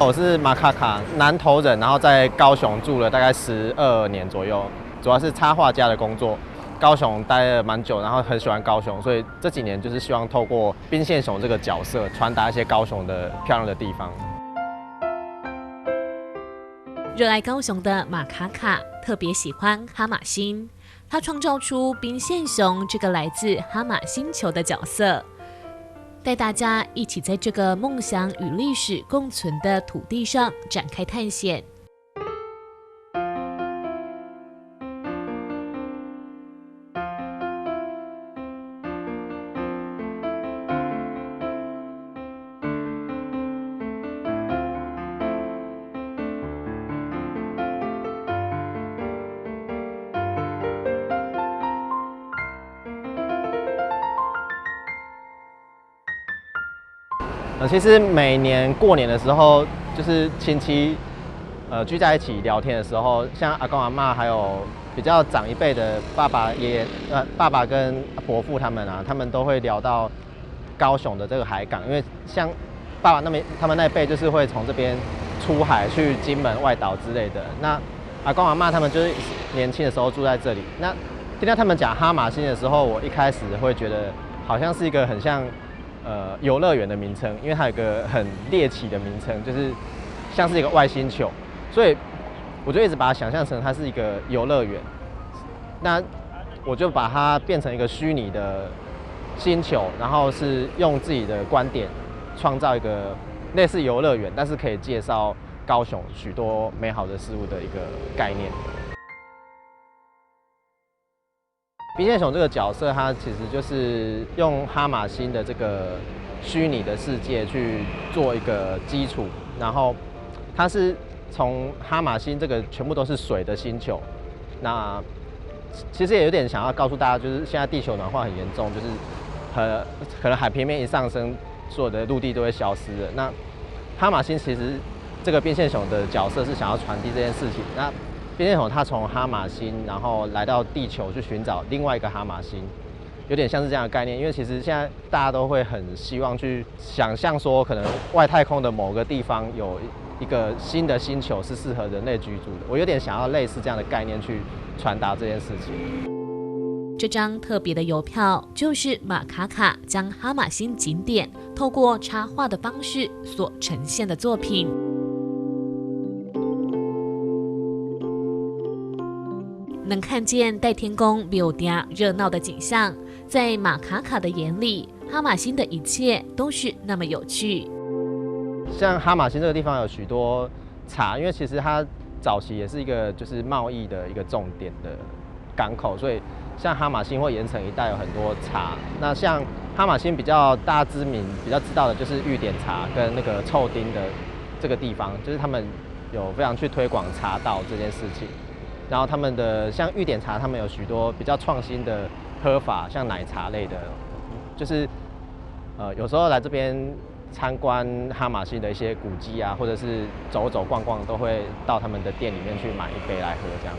我是馬卡卡，南投人，然後在高雄住了大概12年左右，主要是插畫家的工作。高雄待了蠻久，然後很喜歡高雄，所以這幾年就是希望透過冰線熊這個角色，傳達一些高雄的漂亮的地方。熱愛高雄的馬卡卡特別喜歡哈瑪星，他創造出冰線熊這個來自哈瑪星球的角色，帶大家一起在這個夢想與歷史共存的土地上展開探險。其實每年過年的時候，就是親戚聚在一起聊天的時候，像阿公阿嬤，還有比較長一輩的爸爸、爺爺、爸爸跟伯父他們啊，他們都會聊到高雄的這個海港，因為像爸爸那邊，他們那輩就是會從這邊出海去金門外島之類的。那阿公阿嬤他們就是年輕的時候住在這裡。那聽到他們講哈瑪星的時候，我一開始會覺得好像是一個很像遊樂園的名稱，因為它有個很獵奇的名稱，就是像是一個外星球，所以我就一直把它想象成它是一個遊樂園。那我就把它變成一個虛擬的星球，然後是用自己的觀點創造一個類似遊樂園，但是可以介紹高雄許多美好的事物的一個概念。冰線熊這個角色，它其實就是用哈瑪星的這個虛擬的世界去做一個基礎，然後它是從哈瑪星這個全部都是水的星球，那其實也有點想要告訴大家，就是現在地球暖化很嚴重，就是很可能海平面一上升，所有的陸地都會消失了。那哈瑪星其實這個冰線熊的角色是想要傳遞這件事情。那冰線熊他從哈瑪星，然後來到地球去尋找另外一個哈瑪星，有點像是這樣的概念。因為其實現在大家都會很希望去想象說，可能外太空的某個地方有一個新的星球是適合人類居住的。我有點想要類似這樣的概念去傳達這件事情。這張特別的郵票就是馬卡卡將哈瑪星景點透過插畫的方式所呈現的作品。能看見代天宮廟埕熱鬧的景象，在馬卡卡的眼裡，哈瑪星的一切都是那麼有趣。像哈瑪星這個地方有許多茶，因為其實它早期也是一個就是貿易的一個重點的港口，所以像哈瑪星或鹽埕一帶有很多茶。那像哈瑪星比較大知名、比較知道的就是玉典茶跟那個臭町的這個地方，就是他們有非常去推廣茶道這件事情。然後他們的像玉典茶，他們有許多比較創新的喝法，像奶茶類的，就是有時候來這邊參觀哈瑪星的一些古蹟啊，或者是走走逛逛，都會到他們的店裡面去買一杯來喝這樣。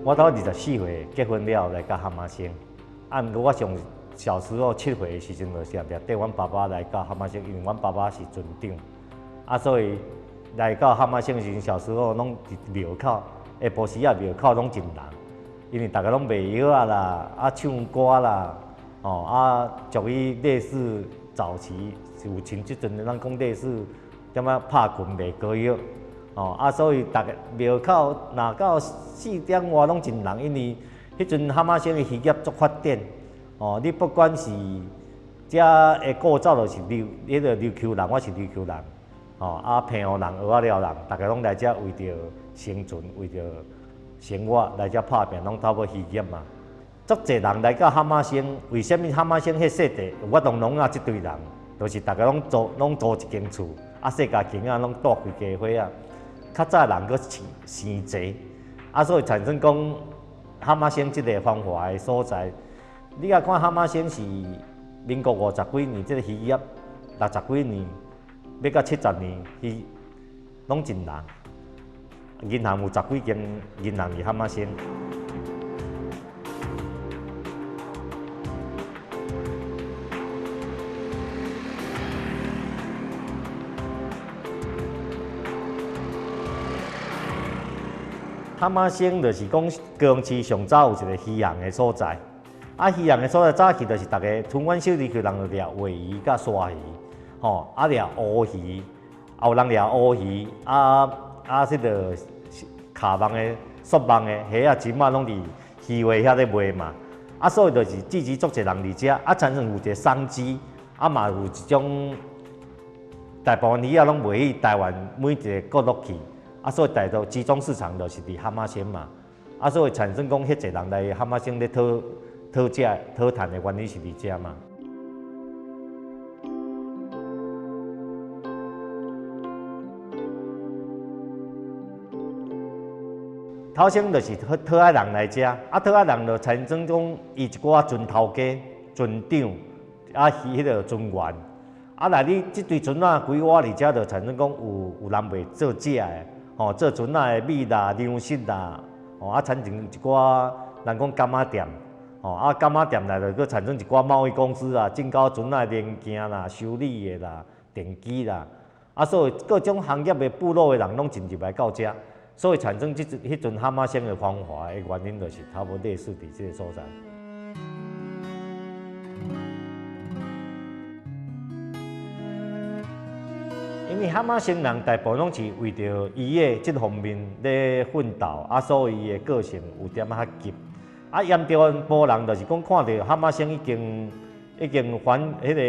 我到24歲結婚了，來到哈瑪星。啊，毋過我上小時候7歲的時陣，就是掠綴阮爸爸來到哈瑪星，因為阮爸爸是船長，啊，所以來到哈瑪星的時陣，小時候攏佇廟口，下晡時仔廟口攏真人，因為逐家攏賣藥仔啦，啊唱歌啦，吼啊，屬於類似早期有像這陣咱講類似點仔拍拳賣膏藥。哦，啊，所以逐家廟口若到4點外攏真人，因為彼陣哈瑪星的漁業足發展。哦，你不管是遮的古早就是琉，彼個琉球人，我是琉球人。哦，啊，澎湖人、蚵仔寮人，逐家攏來遮為著生存、為著生活來遮拍拚，攏透過漁業嘛。足濟人來到哈瑪星，為啥物哈瑪星彼細地有法度容納這堆人？就是逐家攏租，攏租一間厝，啊，細家間仔攏帶幾家伙仔。較早人閣生生濟，啊，所以產生講哈瑪星這個繁華的所在，你若看哈馬星是民國五十幾年，這个漁業六十幾年，欲到70年，伊攏真難。銀行有十幾間銀行佇哈馬星。哈馬星就是講高雄市上早有一个漁航的所在，啊，漁航的所在早期就是逐家從阮小弟去人就掠鮪魚佮鯊魚，吼，啊掠烏魚，啊有人掠烏魚，啊，這个卡網的、索網的蝦仔、鱔仔攏佇魚尾遐咧賣嘛，啊，所以就是聚集足濟人佇遮，啊，產生有一个商機，啊嘛有一種大部分魚仔攏賣去台灣每一个角落去。啊，所以大到集中市場就是佇哈馬星嘛，啊，所以產生講遐濟人來哈馬星咧討討食、討趁的原因是佇遮嘛。頭先就是討討愛人來遮，啊，討愛人就產生講伊一寡船頭家、船長，啊，彼个船員，啊，來你這堆船仔規划佇遮，就產生講有人袂做食的。吼，做船仔的米啦、糧食啦，吼啊，產生一寡人講柑仔店，吼啊，柑仔店內就閣產生一寡貿易公司啊，進口船仔零件啦、修理的啦、電機啦，啊，所以各種行業的部落的人攏進入來到遮，所以產生這彼陣哈馬星的繁華的原因，就是差不多類似佇這个所在。因為哈馬星人大部分攏是為著漁業這方面咧奮鬥，啊，所以伊的個性有點仔較急。啊，鹽埕埔人就是講看著哈馬星已經還彼个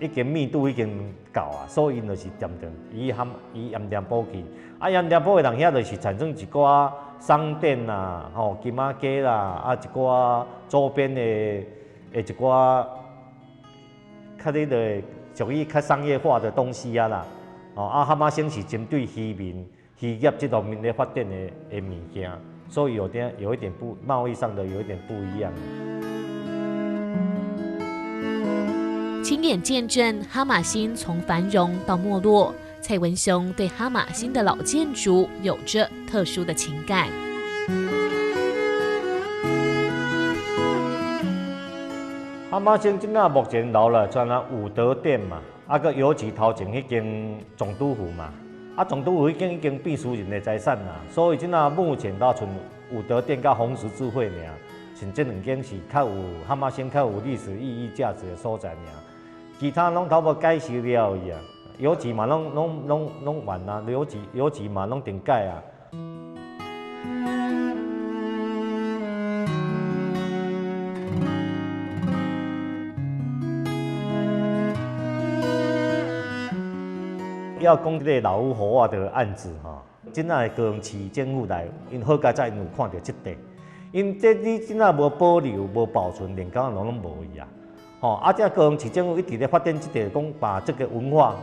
已經密度已經夠啊，所以𪜶就是漸漸以哈以鹽埕埔去。啊，鹽埕埔的人遐就是產生一寡商店啦、吼金仔街啦，啊一寡周邊的一寡較彼个屬於較商業化的東西啊啦。哦，啊，哈馬星是針對漁民、漁業這方面咧發展的物件，所以有一點不貿易上的有一點不一樣。親眼見證哈馬星從繁榮到沒落，蔡文雄對哈馬星的老建築有着特殊的情感。哈馬星這馬目前留了，像那武德殿嘛。啊，閣郵局頭前彼間總督府嘛，啊，總督府彼間已經變私人的財產啦，所以這馬目前都賰武德殿佮紅十字會爾，像這兩間是較有哈馬星較有歷史意義價值的所在爾，其他攏差不多改修了去啊，郵局嘛攏完啊，郵局嘛攏定改啊。要講這个老屋活化的案子吼，這擺高雄市政府來，𪜶好佳哉𪜶有看著這塊，因這你這擺無保留、無保存，連講攏無去啊！吼，啊，這高雄市政府一直咧發展這塊，講把這个文化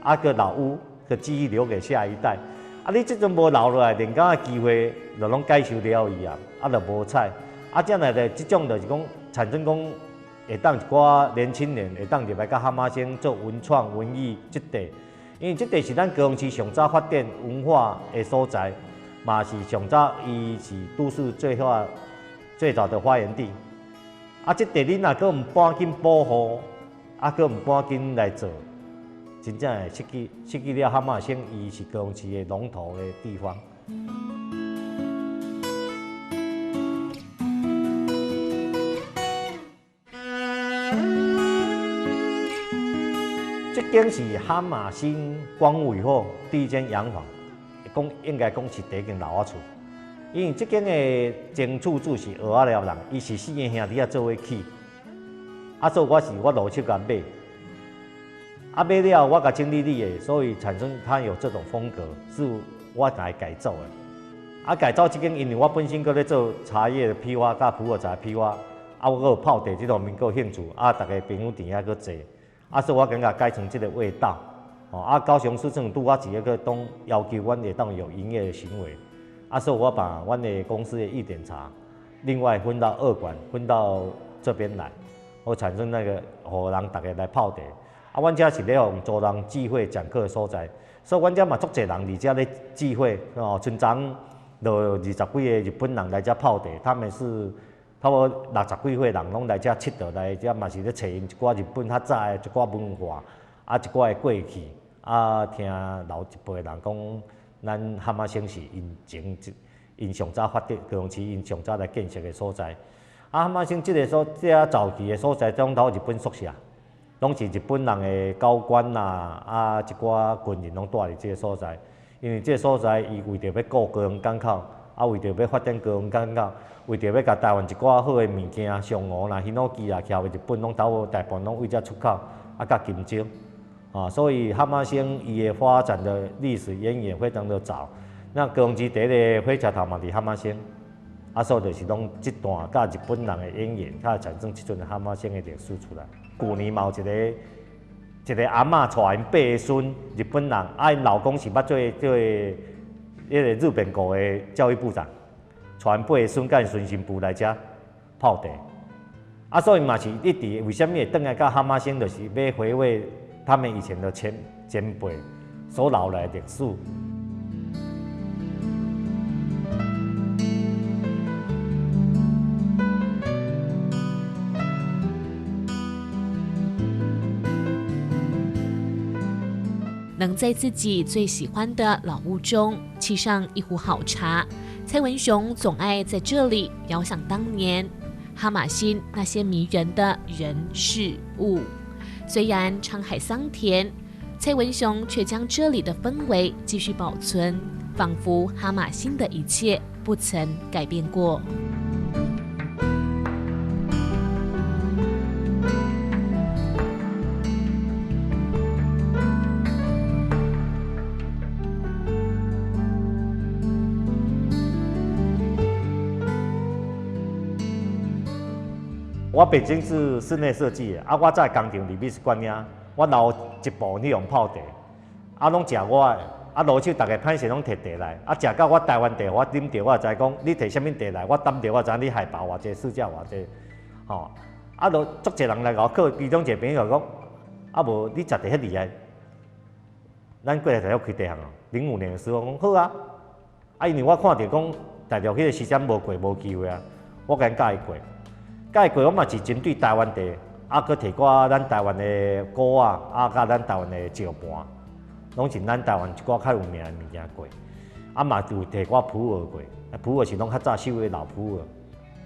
啊个老屋的記憶留給下一代。啊，你這陣無留落來，連講的機會就攏改修了去啊，啊，就無彩。啊，這來的這種就是講產生講會當一寡年輕人會當入來佮哈馬星做文創文藝這塊。因為這塊是咱高雄市上早發展文化的所在，嘛是上早伊是都市最早的發源地。啊，這塊你若閣毋趕緊保護，啊，閣毋趕緊來做，真正會失去了哈馬星，伊是高雄市的龍頭的地方。這間是哈馬星光復以後第一間洋房，講應該講是第一間老仔厝。因為這間的前厝主是蚵仔寮人，伊是四個兄弟仔做伙起，啊，所以我是我落手共買，啊買了我共整理理的，所以產生它有這種風格，是我共伊改造的。啊，改造這間，因為我本身閣咧做茶葉的批發，佮普洱茶批發，啊，我閣有泡茶這方面閣有興趣，啊，逐个朋友佇遐閣坐。啊，所以我感覺改成這個味道，哦，啊，高雄市政府拄仔一個當要求阮會當有營業的行為，啊，所以我把阮的公司的一點茶，另外分到二館，分到這邊來，會產生那個予人逐家來泡茶。啊，阮遮是咧予族人聚會講課的所在，所以阮遮嘛足濟人佇遮咧聚會哦。賰昨就二十幾个日本人來遮泡茶，他們是差不多六十幾歲人攏來遮𨑨迌來遮嘛是咧揣𪜶一寡日本較早的一寡文化，啊一寡的過去，啊聽老一輩人講，咱哈瑪星是𪜶前𪜶上早發展，高雄市𪜶上早來建設的所在。啊，哈瑪星這个所這早期的所在，攏佇日本宿舍，攏是日本人的高官啦，啊一寡軍人攏住佇這个所在。因為這个所在，伊為著欲顧高雄港口，啊為著欲發展高雄港口，為著欲共台灣一寡好的物件，上梧啦、ヒノキ啦，徛去日本攏兜大部分攏為遮出口，啊，佮金蕉，啊，所以哈瑪星伊的發展的歷史淵源非常的早。那高雄市第一个火車頭嘛佇哈瑪星，啊，所以就是講這段佮日本人的淵源，才會產生這陣哈瑪星的歷史出來。舊年嘛有一个一个阿嬤帶𪜶八个孫，日本人，啊，𪜶老公是捌做做彼个日本國的教育部長，帶𪜶八个孫佮𪜶孫新婦來遮泡茶，啊，所以嘛是一直為啥物會轉來到哈瑪星，就是欲回味他們以前的前前輩所留來的歷史。能在自己最喜歡的老屋中沏上一壺好茶，蔡文雄總愛在這裡遙想當年哈瑪星那些迷人的人事物。雖然滄海桑田，蔡文雄卻將這裡的氛圍繼續保存，仿佛哈瑪星的一切不曾改變過。我本身是室內設計的，啊，我在工廠佇美術館遐，我留一部去予泡茶，啊，攏食我的，啊，路手逐家歹勢攏提茶來，啊，食到我台灣茶，我啉著我就知講，你提啥物茶來，我擔著我知影你海拔偌濟，四價偌濟，吼，啊，就足濟人來共我考，其中一个朋友講，啊無你食茶遐厲害，咱過來大陸開茶行哦。05年的時候講好啊，啊，因為我看著講大陸彼个時間無過無機會啊，我共𪜶教伊過。教伊過，我嘛是針對台灣茶，啊，閣提寡咱台灣的果仔，啊，佮咱台灣的石盤，攏是咱台灣一寡較有名的物件過。啊，嘛有提寡普洱過，啊，普洱是攏較早收的老普洱。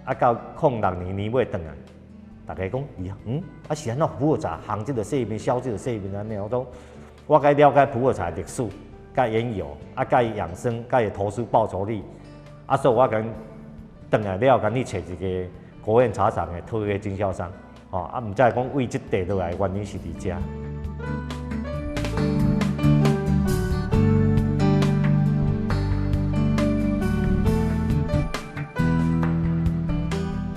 啊，到06年年尾轉來，逐家講，伊嗯，啊是按怎普洱茶烘這个細麵，燒這个細麵按呢？我講，我該了解普洱茶的歷史、佮緣由，啊，佮伊養生、佮伊投資報酬率，啊，所以我共轉來了後，共去揣一个國宴茶廠的特約經銷商，吼，啊，毋知講為這塊落來原因是佇遮。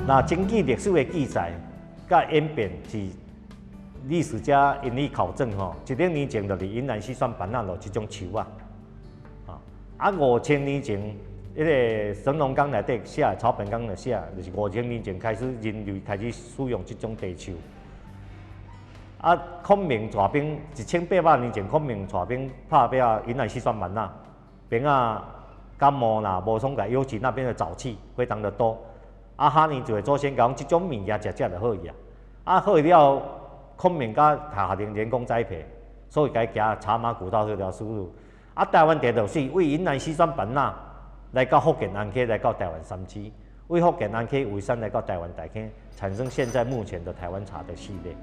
那根據歷史的記載，佮演變是歷史家𪜶去考證吼，1000年前就是雲南西雙版納有這種樹啊，啊5000年前，彼个神農綱內底寫，草本綱的寫，就是5000年前開始人類開始使用這種茶樹。啊，孔明帶兵1800年前，孔明帶兵拍拼雲南西雙版納，邊仔感冒啦、無爽快，尤其那邊的沼氣非常的多。啊，哈尼族的祖先講，這種物件食食就好去啊。啊，好去了後，孔明佮下令人工栽培，所以共行茶馬古道這條絲路。啊，台灣茶就是為雲南西雙版納來到福建安溪，來到台灣山區，為福建安溪蔚山來到台灣大坑，產生現在目前的台灣茶的系列。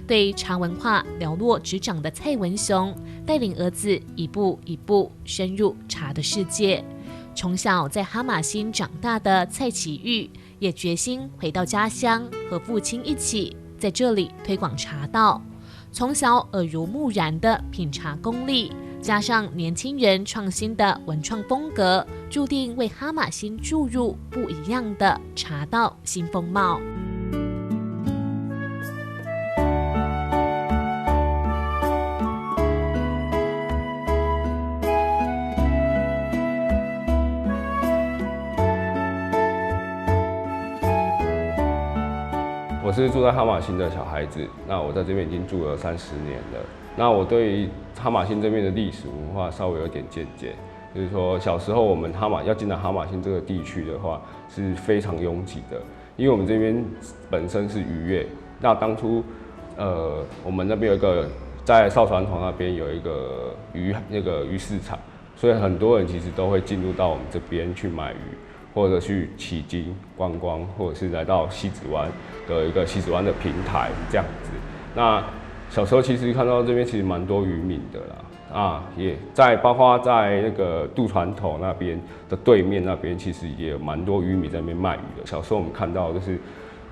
對茶文化了若指掌的蔡文雄，帶領兒子一步一步深入茶的世界。從小在哈瑪星長大的蔡啟玉，也決心回到家鄉，和父親一起在這裡推廣茶道。從小耳濡目染的品茶功力，加上年輕人創新的文創風格，注定為哈瑪星注入不一樣的茶道新風貌。我是住在哈瑪星的小孩子，那我在這邊已經住了30年了。那我對於哈瑪星這邊的歷史文化稍微有點見解，就是說小時候我們哈瑪要進來哈瑪星這個地區的話是非常擁擠的，因為我們這邊本身是漁業。那當初，我們那邊有一個在哨船頭那邊有一個魚那個魚市場，所以很多人其實都會進入到我們這邊去買魚，或者去旗津觀光，或者是來到西子灣的一個西子灣的平台這樣子。那小時候其實看到這邊其實蠻多漁民的啦，啊，也在包括在那個渡船頭那邊的對面那邊，其實也有蠻多漁民在那邊賣魚的。小時候我們看到就是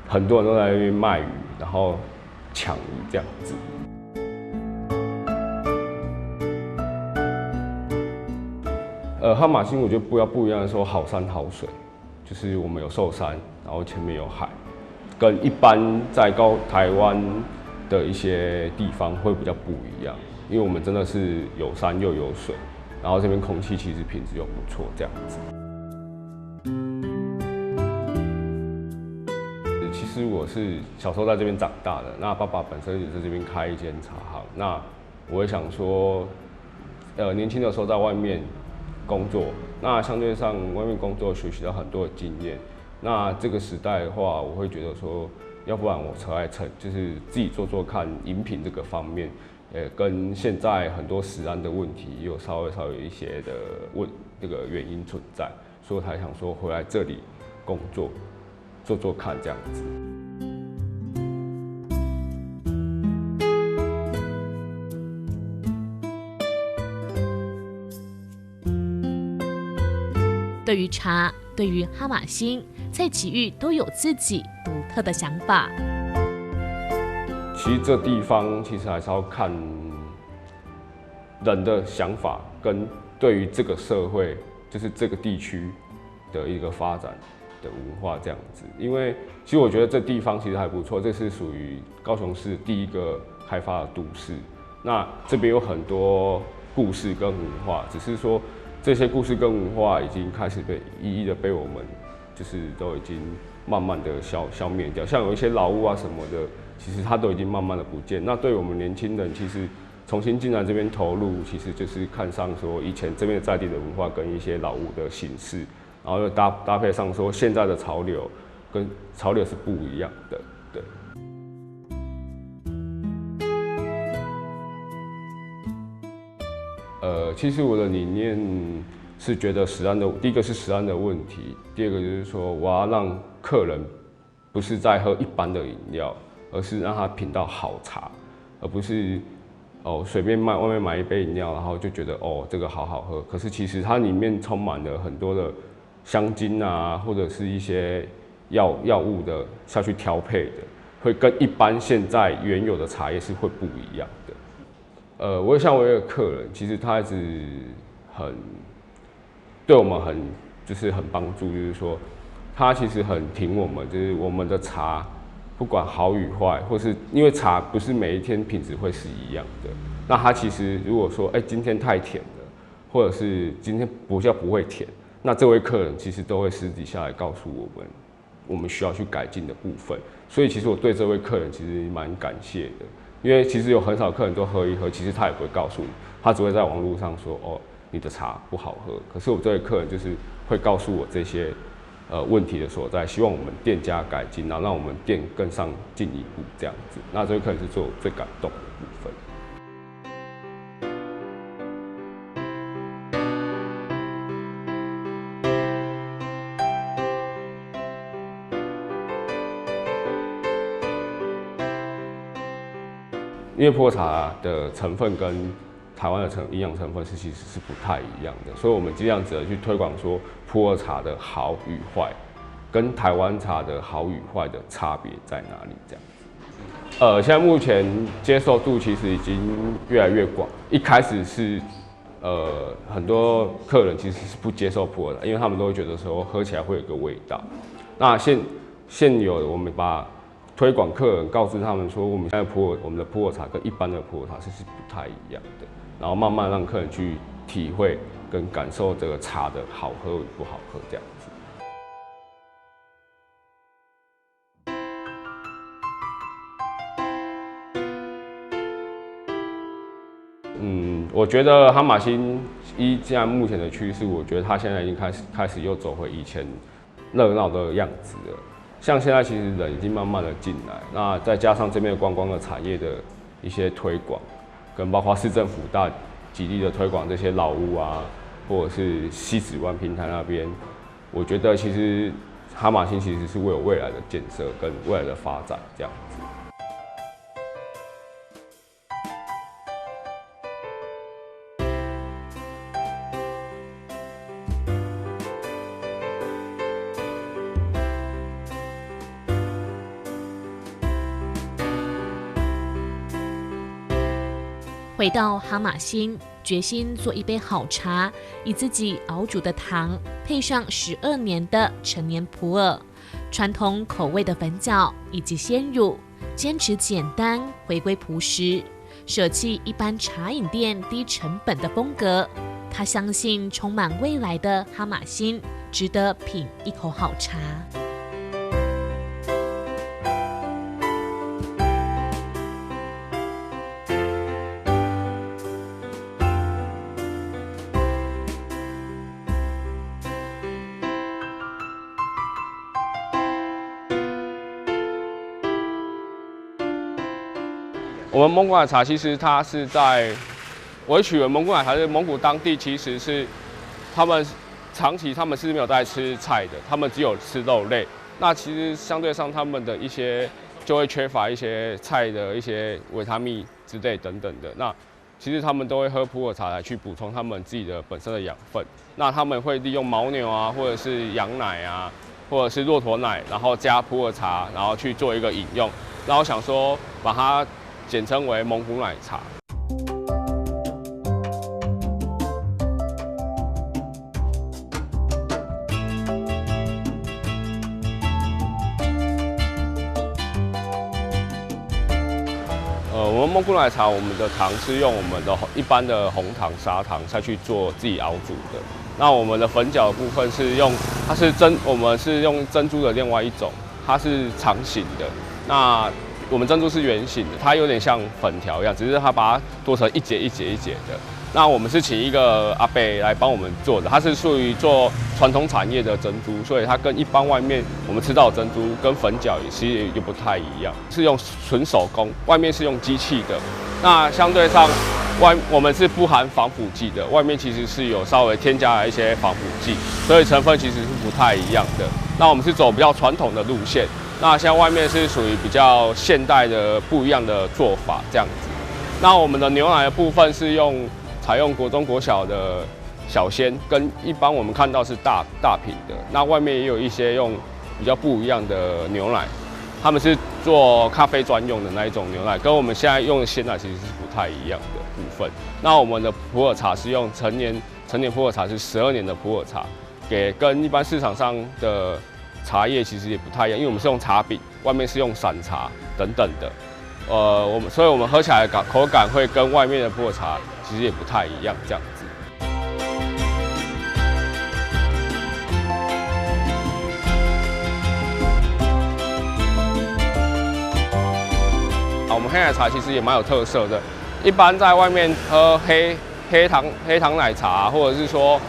很多人都在那邊賣魚，然後搶魚這樣子。哈瑪星我覺得不一樣的說，好山好水，就是我們有壽山，然後前面有海，跟一般在高台灣的一些地方會比較不一樣，因為我們真的是有山又有水，然後這邊空氣其實品質又不錯，這樣子。其實我是小時候在這邊長大的，那爸爸本身也在這邊開一間茶行，那我也想說，年輕的時候在外面工作，那相對上外面工作學習到很多的經驗，那這個時代的話，我會覺得說，要不然我出來趁，就是自己做做看飲品這個方面，跟現在很多食安的問題也有稍微有一些的這個原因存在，所以我才想說回來這裡工作，做做看這樣子。對於茶，對於哈瑪星，蔡啟玉都有自己獨特的想法。其實這地方其實還是要看人的想法跟對於這個社會，就是這個地區的一個發展的文化這樣子。因為其實我覺得這地方其實還不錯，這是屬於高雄市第一個開發的都市。那這邊有很多故事跟文化，只是說這些故事跟文化已經開始被一一的被我們，就是都已經慢慢的消滅掉。像有一些老屋啊什麼的，其實它都已經慢慢的不見。那對我們年輕人，其實重新進來這邊投入，其實就是看上說以前這邊在地的文化跟一些老屋的形式，然後又搭配上說現在的潮流跟潮流是不一樣的，對。其實我的理念是覺得食安的，第一個是食安的問題，第二個就是說我要讓客人不是在喝一般的飲料，而是讓他品到好茶，而不是哦隨便外面買一杯飲料，然後就覺得哦這個好好喝，可是其實它裡面充滿了很多的香精啊，或者是一些藥物的下去調配的，會跟一般現在原有的茶葉是會不一樣的。我像我有一個客人，其實他一直很對我們很就是很幫助，就是說他其實很挺我們，就是我們的茶不管好與壞，或是因為茶不是每一天品質會是一樣的。那他其實如果說，今天太甜了，或者是今天比較不會甜，那這位客人其實都會私底下來告訴我們，我們需要去改進的部分。所以其實我對這位客人其實蠻感謝的。因為其實有很少客人都喝一喝，其實他也不會告訴你，他只會在網絡上說哦，你的茶不好喝。可是我這位客人就是會告訴我這些問題的所在，希望我們店家改進，然後讓我們店更上進一步這樣子。那這位客人是做我最感動的部分。因為普洱茶的成分跟台灣的營養成分是其實是不太一樣的，所以我們盡量只能去推廣說普洱茶的好與壞，跟台灣茶的好與壞的差別在哪裡這樣子。現在目前接受度其實已經越來越廣，一開始是很多客人其實是不接受普洱的，因為他們都會覺得說喝起來會有個味道。那現有我們把推廣客人，告訴他們說，我們現在普洱，我們的普洱茶跟一般的普洱茶是不太一樣的，然後慢慢讓客人去體會跟感受這個茶的好喝與不好喝這樣子。我覺得哈瑪星依現在目前的趨勢，我覺得它現在已經開始又走回以前熱鬧的樣子了。像現在其實人已經慢慢的進來，那再加上這邊的觀光的產業的一些推廣，跟包括市政府大極力的推廣這些老屋啊，或者是西子灣平台那邊，我覺得其實哈瑪星其實是為有未來的建設跟未來的發展這樣子。回到哈瑪星，決心做一杯好茶，以自己熬煮的糖，配上12年的陳年普洱，傳統口味的粉餃以及鮮乳，堅持簡單，回歸樸實，捨棄一般茶飲店低成本的風格。他相信充滿未來的哈瑪星，值得品一口好茶。我們蒙古奶茶其實它是在，我取為蒙古奶茶是蒙古當地其實是他們長期他們是沒有在吃菜的，他們只有吃肉類。那其實相對上他們的一些就會缺乏一些菜的一些維他命之類等等的。那其實他們都會喝普洱茶來去補充他們自己的本身的養分。那他們會利用犛牛啊，或者是羊奶啊，或者是駱駝奶，然後加普洱茶，然後去做一個飲用。那我想說把它簡稱為蒙古奶茶。我們蒙古奶茶，我們的糖是用我們的一般的紅糖、砂糖下去做自己熬煮的。那我們的粉餃的部分是用，它是珍，我們是用珍珠的另外一種，它是長形的。那我們珍珠是圓形的，它有點像粉條一樣，只是它把它剁成一節一節一節的。那我們是請一個阿伯來幫我們做的，他是屬於做傳統產業的珍珠，所以它跟一般外面我們吃到的珍珠跟粉餃也其實也不太一樣，是用純手工，外面是用機器的。那相對上我們是不含防腐劑的，外面其實是有稍微添加了一些防腐劑，所以成分其實是不太一樣的。那我們是走比較傳統的路線。那像外面是屬於比較現代的不一樣的做法這樣子。那我們的牛奶的部分是採用國中國小的小鮮，跟一般我們看到是大瓶的。那外面也有一些用比較不一樣的牛奶，他們是做咖啡專用的那一種牛奶，跟我們現在用的鮮奶其實是不太一樣的部分。那我們的普洱茶是用成年普洱茶是12年的普洱茶，給跟一般市場上的茶葉其實也不太一樣，因為我們是用茶餅，外面是用散茶等等的，所以我們喝起來的口感會跟外面的普洱茶其實也不太一樣，這樣子。我們黑奶茶其實也蠻有特色的，一般在外面喝黑糖奶茶，或者是說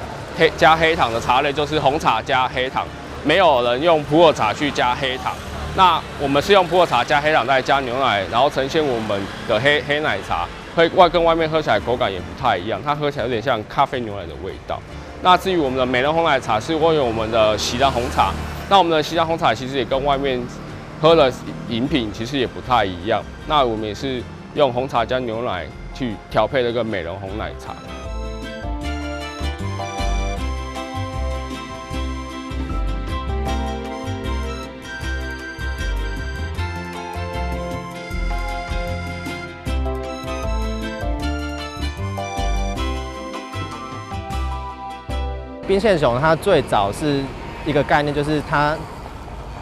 加黑糖的茶類，就是紅茶加黑糖。沒有人用普洱茶去加黑糖，那我們是用普洱茶加黑糖，再加牛奶，然後呈現我們的黑奶茶，會跟外面喝起來口感也不太一樣，它喝起來有點像咖啡牛奶的味道。那至於我們的美人紅奶茶是用我們的錫蘭紅茶，那我們的錫蘭紅茶其實也跟外面喝的飲品其實也不太一樣，那我們也是用紅茶加牛奶去調配這個美人紅奶茶。冰线熊它最早是一个概念，就是他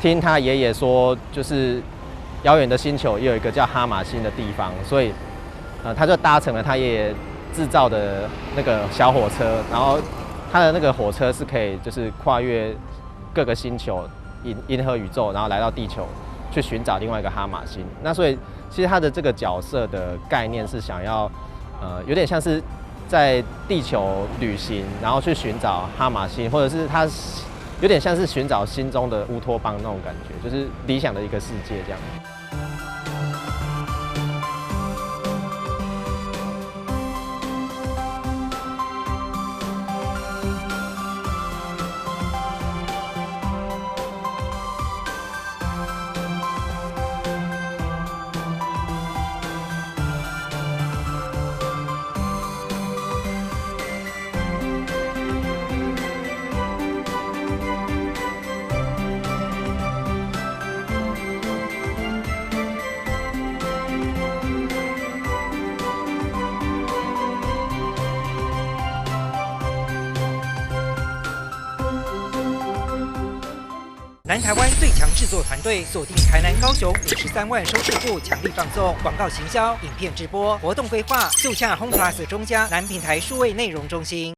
听他爷爷说，就是遥远的星球也有一个叫哈马星的地方，所以他就搭乘了他爷爷制造的那个小火车，然后他的那个火车是可以就是跨越各个星球、银河宇宙，然后来到地球去寻找另外一个哈马星。那所以其实他的这个角色的概念是想要，有点像是在地球旅行，然后去寻找哈马星，或者是他有点像是寻找心中的乌托邦那种感觉，就是理想的一个世界这样。南台灣最強製作團隊鎖定台南、高雄53萬收視戶，強力放送廣告行銷、影片直播、活動規劃，就洽 Home Plus 中嘉南平台數位內容中心。